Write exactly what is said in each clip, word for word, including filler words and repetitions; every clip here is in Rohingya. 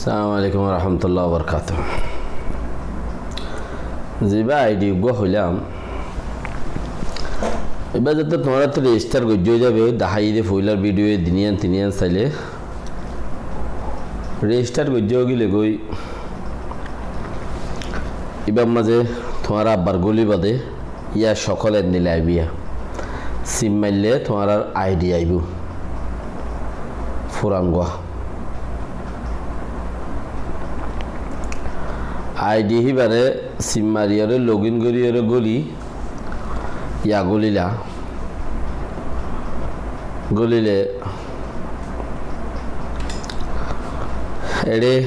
Assalamu alaikum warahmatullahi wabarakatuh. Zibá aidi uggúa hoilám, ibá zeto tuáñra to register goijjó ói zaibo, dahái de foilar video e diniyan tiniyan sailé. Register goijjó ói gilé goi, ibár mazé tuáñra abbar goli bade, yá sokol endilla aibó yá. Sim maille tuáñrar aidi aibó. Furan gua. Aidi híbare sim mariyóre login goríyóre goli, yá golila. Golile eçe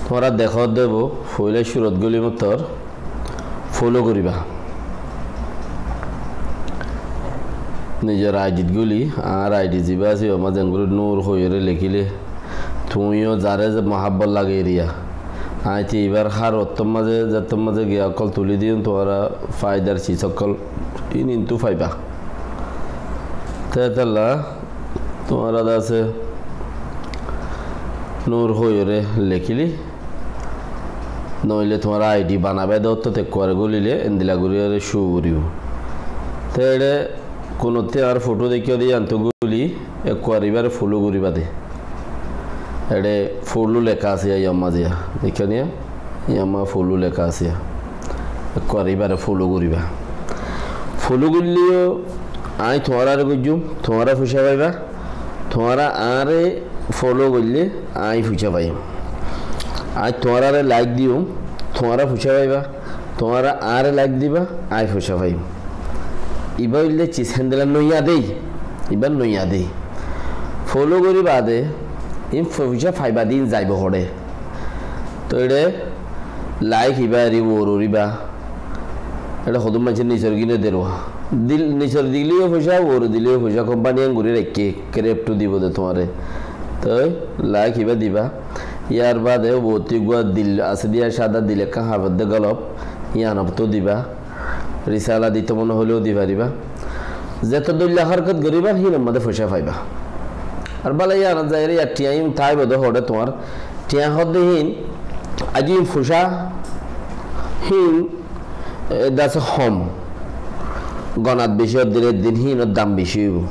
tuáñra dekó debo, foila curot goli mottor follow goriba. Nizor aidit goli, añár aidi zibá asé, yó mazé enggori Nur hoiyóre lekíle, tuñí yó zaré ze muhábbot lage eriya. Aññí te ibár hár ottór mazé, zettór mazé giya ókkol tulí diyum, tuáñra faidar sis ókkol ín intú faiba. Te étalla tuáñra de asé Nur hoiyóre lekíli, noóile tuáñra aidi banaiba de óttot ekkuare gólile endilla goríyore show goríbo. Te eçe kunottí añár foto deikkó de yíantu goli, ekkuare ibáre follow goríba de. Eçe follow leká asé yá, yó mazé yá. Deikkó niya? Yó mazé follow leká asé yá. Ekkuare ibáre follow goríba. Follow goillé yó aññí tuáñrare goijjum, tuáñra foicá faiba. Tuáñra añáre follow goillé aññí foicá faiyum. Aññí tuáñrare like diyum, tuáñra foicá faiba. Tuáñra añáre like diba, aññí foicá faiyum. Ibá óilde sis héndilla noiya dé, ibá noiya dé. Follow gorí baade, ín foicá faiba de ín zaibo hoçé. Toi eçe like ibá eri uoror ibá. Eçe hodún maincé nisor gíne derwa. Dil-, nisor dilé yó foicá, uoror dilé yó foicá, company en gorí raikké, crypto dibo de tuáñre. Toi like ibá diba. Yar baade uottí uggúa dil asé de yá, sáda dil ekkán háfedde golop, yíanottu diba. Risala dito mone hoilé yó di fariba. Zeto dóilla hórkot goríba, híinor mazé foicá faiba. Ar bála yíanot zaiyóre yar thiañ ín táibo de hoçé tuáñr. Thiañ hoódde híin, aijja híin foicá, híin, e, de asé hom. Gonat beci ódde eddin híinor dam beci óibo.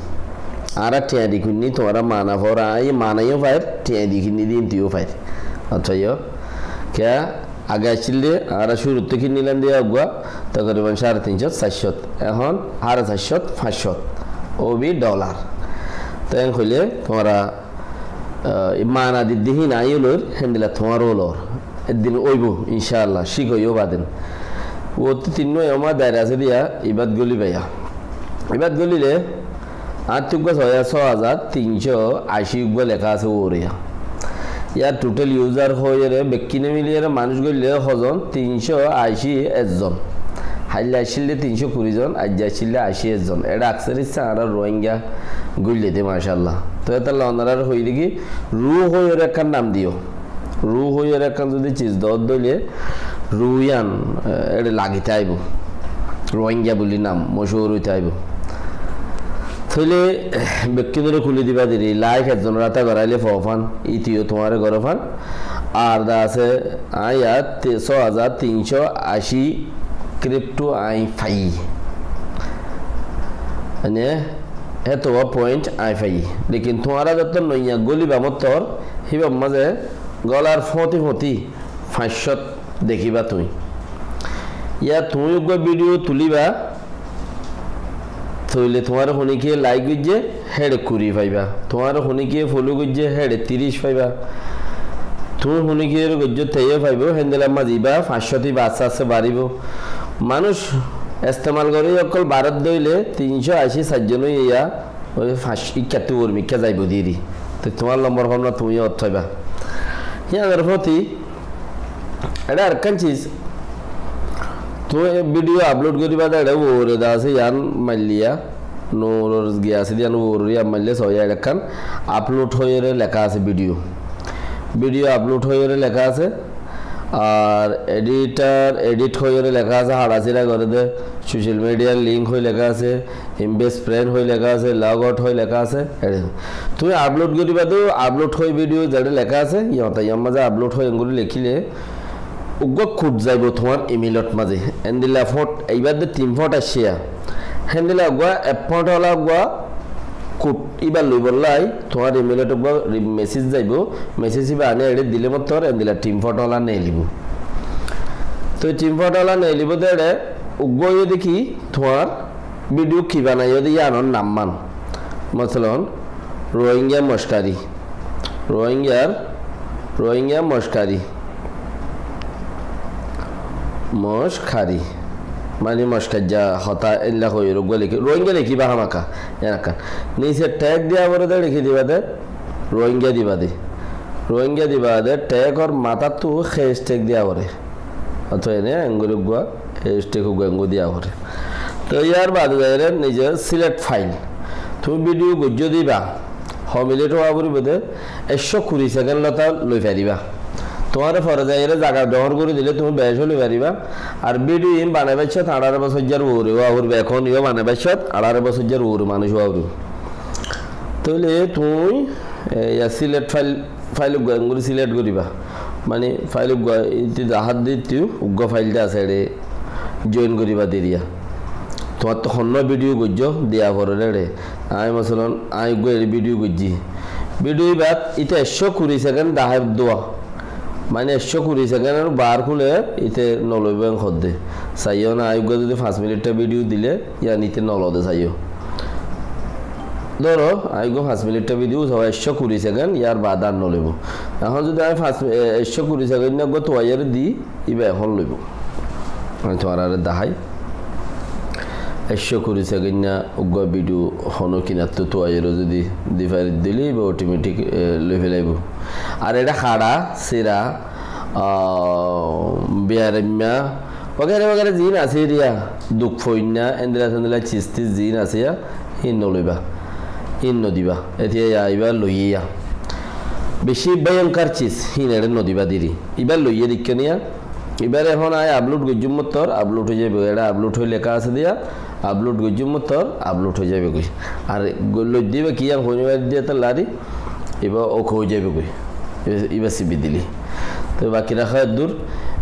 Añára thiañ di kinní, tuáñra mana fora, aññí mana yó fair, thiañ di kinní de híintu yó fair. Accá yó, kiyá? Age accíl de, añára cúruttu kinnílam de uggúa, tokoriban sáre tin cót, sair cót. Ehón sáre sair cót, fañs cót. Óibo dholar. Te en hoilé tuáñra, ah, mana didde híin aññí yó loir, héndilla tuáñra yó lor. Eddin óibo, incáalla, cík óibo baden. Uottú tin no yó mazé dair asé de yá, ibát goli baiya. Ibát golile, añáttu uggúa só házar, só házar tin cót ací uggúa leká asé uore. Yar total user hoiyóre, bekkíne miliyóre manúic goillé hozon? Tin cót ací ezzon. Háilla accíl de tin cót kuri zon, aijja accíl de ací ezzon. Eçe aksar issá añára Rohingya goillé de, macállah. Toi étalla onoráre hoiyí de ki, Ru hoiyóre ekkán nam diyó. Ru hoiyóre ekkán zodi sis dór dóile, Ru yían, eh, eçe lagité aibo. Rohingya buli nam, mochúr óite aibo. Tóile, eh, bekkúnore kúli diba deri, like ezzonor áte goráile fofán, íte yó tuáñre goró fán. Ar de asé, aññí yá te-, só házar tin cót ací crypto aññí faiyí. Mane, hétowa point aññí faiyí. Lekin tuáñra zottót noiya góliba mottor, híbar mazé gólar fóti fóti fañs cót dekíba tuñí. Yá tuñí uggúa video tulíba, tóile tuáñre honíkiye like goijjé, héçe kuri faiba. Tuáñre honíkiye follow goijjé, héçe tiríc faiba. Tuñí honíkiyore goijjó, teyó faibo, héndilla mazé ibá fañs cót ibá asté asté baríbo. Manúic estemal goré ókkol barát dóile tin cót ací sair zon óiye yá, ói fañs, ikkattú uore mikká zaibo deri. Te tuáñr lombor fomna tuñí ot faiba. Yíanor fóti, eçe arekkán sis, tuñí video upload goríba de eçe uore de asé yían maillé yá, Nuror giya asé de yían uore yían maillé só yá eçe ekkán upload hoiyóre leká asé video. Video upload hoiyóre leká asé, ar editor edit hoiyóre leká asé, haçasíra goré de, Social media link hoi leká asé, best friend hoi leká asé, logout hoi leká asé, eçé. Tuñí upload goríba de, upload hoi video zeçé leká asé, yóta yór mazé upload hoi engori lekíle, uggúa code zaibo tuáñr email ot mazé. Endilla fot, eibar de tin fot aiccé ya. Héndilla uggúa, ek fot ola uggúa code iba loibolla tuáñr email ot uggúa ri-, message zaibo, message iba aní eçé dile mottor endilla tin fot ola neelibo. Toi tin fot ola neelibo de eçé uggúa óiye de ki tuáñr video ki banaiyó de yíanor nam man. Masalan, Rohingya mockari. Rohingyar, Rohingya mockari. Mockari. Mani mockajja hotá endilla hoiyóre uggúa lekí, Rohingya lekíba hámaka, yían ekkán. Nise tag diya foré de lekí diba de, Rohingya diba de. Rohingya diba de, tag or matáttu hashtag diya foré. Ótoba ene engori uggúa hashtag uggúa engori diya foré. Toi yar bade zaiyóre nize select file. Tuñí video goijjó de iba, ho minit ówa foribó de, ekcó kuri second lota loi faribá. Tuáñre fore zaiyóre zaga dóñr gorí dile tuñí becí loi faribá. Ar video in banaibar cót añçáro bosóijjar uore ówa foribó, ehón yó banaibar cót añçáro bosóijjar uore manúic ówa foribó. Tóile tuñí, e, ya select file, file uggúa engori select goríba. Mani file uggúa, iti zahár de iti uggúa file de asé, eçé join goríba deriya. Tuáñttu honnúa video goijjó diya foré eçé. Añí masalan, añí uggúa eçé video goijjí. Video ibat ite ekcó kuri second dahái dua. Mani ekcó kuri second or bar kule ite noloibo en hoó de. Saiyó na, añí uggúa zodi fañs minit ta video dile, yían ite nolode saiyó. Dóro, añí uggúa fañs minit ta video, sóo ekcó kuri second, yar bade ar noloibo. Ehón zodi añí fañs, e, ekcó kuri second na uggúa tuaiyóre di, iba ehón loibo. Añí tuáñrare dahái. Ekcó kuri second na uggúa video honó kinattu tuaiyóre zodi di fari dile, iba automatic, e, loi felaibo. Ar eçé haça, sira, a, biyaraimma, wagera wagera ziín asé eriya, duk foinna, endilla sendilla cis tis ziín asé ya, híin noloiba, híin nodiba. Etiya ya iba loiye ya. Beci bhoyonkar cis, híin eçé nodiba deri. Iba loiye deikkó niya. Ibar ehón añí upload goijjúm mottor, upload ói zaibo. Eçé upload ói leká asé de ya, upload goijjúm mottor, upload ói zaibo goi. Ar go-, loi diba ki yían hoi no fari de ya tar lari, iba ok ói zaibo goi. Iba, iba sibi dile. Toi baki raká eddur,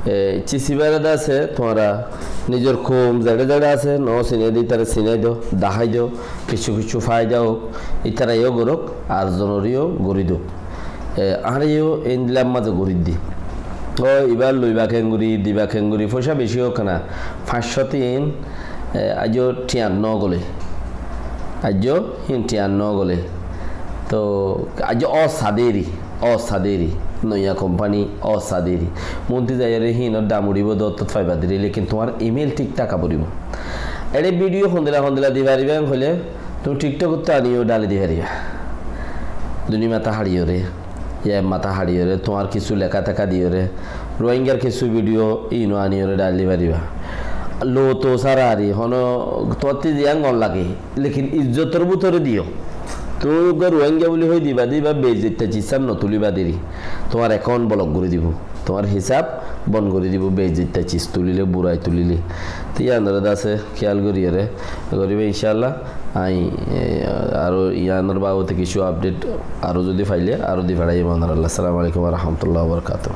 e, cis ibare de asé, tuáñra nizor koum zeçé zeçé asé, no sine de, itarare sinai do, dahái do, kessú kessú faida ók, itarayó gorók, ar zonoreyó gorí douk. E, añáreyó endilla mazé gorí di. Ó, iba loiba kengori, diba kengori, foicá beci ók na, fañs cót in, e, aijjó thiañ no gole. Aijjó híin thiañ no gole. Toi aijjó ó saderi, ó saderi, noiya kompani ó saderi. Monti zaiyóre híinor dam uçíbo de, ottót faiba deri, lekin tuáñr email thík táka foribó. Eçé video hondilla hondilla di faribá en hoilé, tuñí TikTok ottú aníyo dháli di faribá. Duni matá haçiyóre, ya matá haçiyóre, tuáñr kissú leká teká diyóre, Rohingyar kissú video íno aníyore dháli di faribá. Lou tou sára ari, honó tuáñttú ziyán gom lage, lekin izzotor bútore diyó. Tuñí uggúa Rohingya buli hoi diba de, iba beizzotta cis sán no tulíba deri. Tuáñr account block gorí dibo. Tuáñr hisab bon gorí dibo, beizzotta cis tulíle, burai tulíle. Te yíanore de asé, kéyal goríyore goríba, incállah. Añí, e, aró yíanor babote kissú update aró zodi faile, aró di feraiyum onorálla. Assalamu alaikum wa rahmatullahi wa barakatuhu.